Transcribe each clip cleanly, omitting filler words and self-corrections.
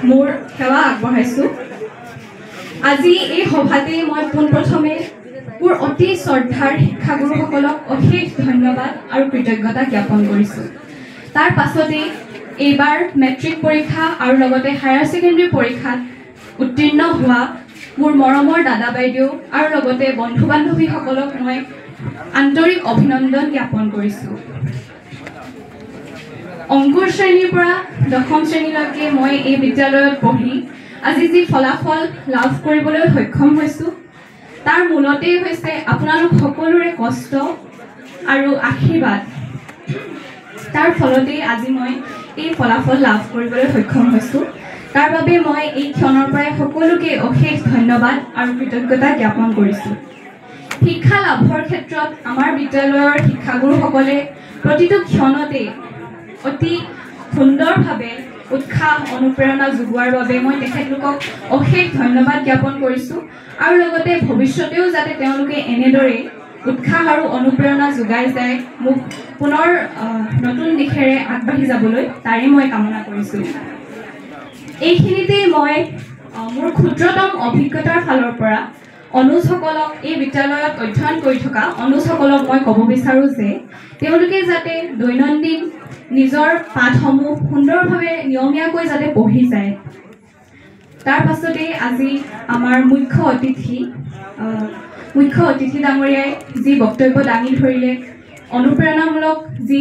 মোৰ সেৱা আগবঢ়াইছোঁ। আজি এই সভাতেই মই পোনপ্ৰথমে মোৰ অতি শ্ৰদ্ধাৰ শিক্ষাগুৰুসকলক অশেষ ধন্যবাদ আৰু কৃতজ্ঞতা জ্ঞাপন কৰিছোঁ। তাৰ পাছতেই এইবাৰ মেট্ৰিক পৰীক্ষা আৰু লগতে হায়াৰ ছেকেণ্ডেৰী পৰীক্ষাত উত্তীৰ্ণ হোৱা মোৰ মৰমৰ দাদা বাইদেউ আৰু লগতে বন্ধু বান্ধৱীসকলক মই আন্তৰিক অভিনন্দন জ্ঞাপন কৰিছোঁ। অংকুৰ শ্ৰেণীৰ পৰা দশম শ্ৰেণীলৈকে মই এই বিদ্যালয়ত পঢ়ি আজি যি ফলাফল লাভ কৰিবলৈ সক্ষম হৈছোঁ, তাৰ মূলতেই হৈছে আপোনালোক সকলোৰে কষ্ট আৰু আশীৰ্বাদ। তাৰ ফলতেই আজি মই এই ফলাফল লাভ কৰিবলৈ সক্ষম হৈছোঁ। তাৰ বাবে মই এই ক্ষণৰ পৰাই সকলোকে অশেষ ধন্যবাদ আৰু কৃতজ্ঞতা জ্ঞাপন কৰিছোঁ। শিক্ষা লাভৰ ক্ষেত্ৰত আমাৰ বিদ্যালয়ৰ শিক্ষাগুৰুসকলে প্ৰতিটো ক্ষণতে অতি সুন্দৰভাৱে উৎসাহ অনুপ্ৰেৰণা যোগোৱাৰ বাবে মই তেখেতলোকক অশেষ ধন্যবাদ জ্ঞাপন কৰিছোঁ আৰু লগতে ভৱিষ্যতেও যাতে তেওঁলোকে এনেদৰেই উৎসাহ আৰু অনুপ্ৰেৰণা যোগাই যায় মোক পুনৰ নতুন দিশেৰে আগবাঢ়ি যাবলৈ, তাৰে মই কামনা কৰিছোঁ। এইখিনিতেই মই মোৰ ক্ষুদ্ৰতম অভিজ্ঞতাৰ ফালৰ পৰা অনুজসকলক, এই বিদ্যালয়ত অধ্যয়ন কৰি থকা অনুজসকলক মই ক'ব বিচাৰোঁ যে তেওঁলোকে যাতে দৈনন্দিন নিজৰ পাঠসমূহ সুন্দৰভাৱে নিয়মীয়াকৈ যাতে পঢ়ি যায়। তাৰ পাছতেই আজি আমাৰ মুখ্য অতিথি ডাঙৰীয়াই যি বক্তব্য দাঙি ধৰিলে, অনুপ্ৰেৰণামূলক যি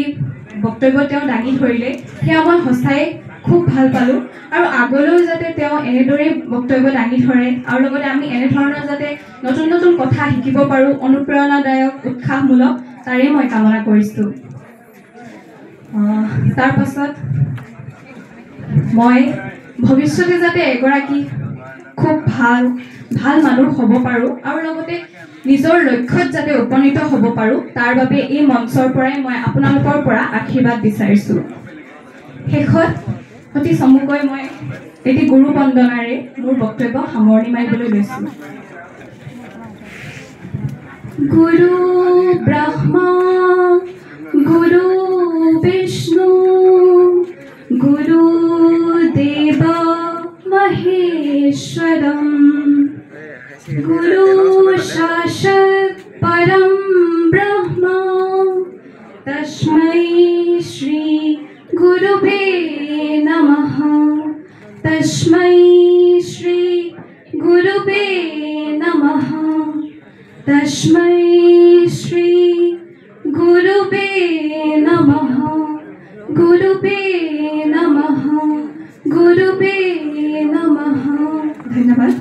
বক্তব্য তেওঁ দাঙি ধৰিলে, সেয়া মই সঁচাই খুব ভাল পালোঁ আৰু আগলৈও যাতে তেওঁ এনেদৰেই বক্তব্য দাঙি ধৰে আৰু লগতে আমি এনেধৰণৰ যাতে নতুন নতুন কথা শিকিব পাৰোঁ, অনুপ্ৰেৰণাদায়ক, উৎসাহমূলক, তাৰে মই কামনা কৰিছোঁ। তাৰপাছত মই ভৱিষ্যতে যাতে এগৰাকী খুব ভাল ভাল মানুহ হ'ব পাৰোঁ আৰু লগতে নিজৰ লক্ষ্যত যাতে উপনীত হ'ব পাৰোঁ, তাৰ বাবে এই মঞ্চৰ পৰাই মই আপোনালোকৰ পৰা আশীৰ্বাদ বিচাৰিছোঁ। শেষত অতি চমুকৈ মই এটি গুৰু বন্দনাৰে মোৰ বক্তব্য সামৰণি মাৰিবলৈ লৈছোঁ। গুৰু ব্ৰহ্মা গুৰু বিষ্ণু গুৰু দেৱ মহেশ্বৰম গুৰু সাক্ষাৎ পৰম ব্ৰহ্ম তস্मै শ্ৰী গুৰুবে নমঃ। তস্मै শ্ৰী গুৰুবে নমঃ। তস্मै শ্ৰী গুৰুবে নমঃ। গুৰুবে নমঃ। গুৰুবে নমঃ। ধন্যবাদ।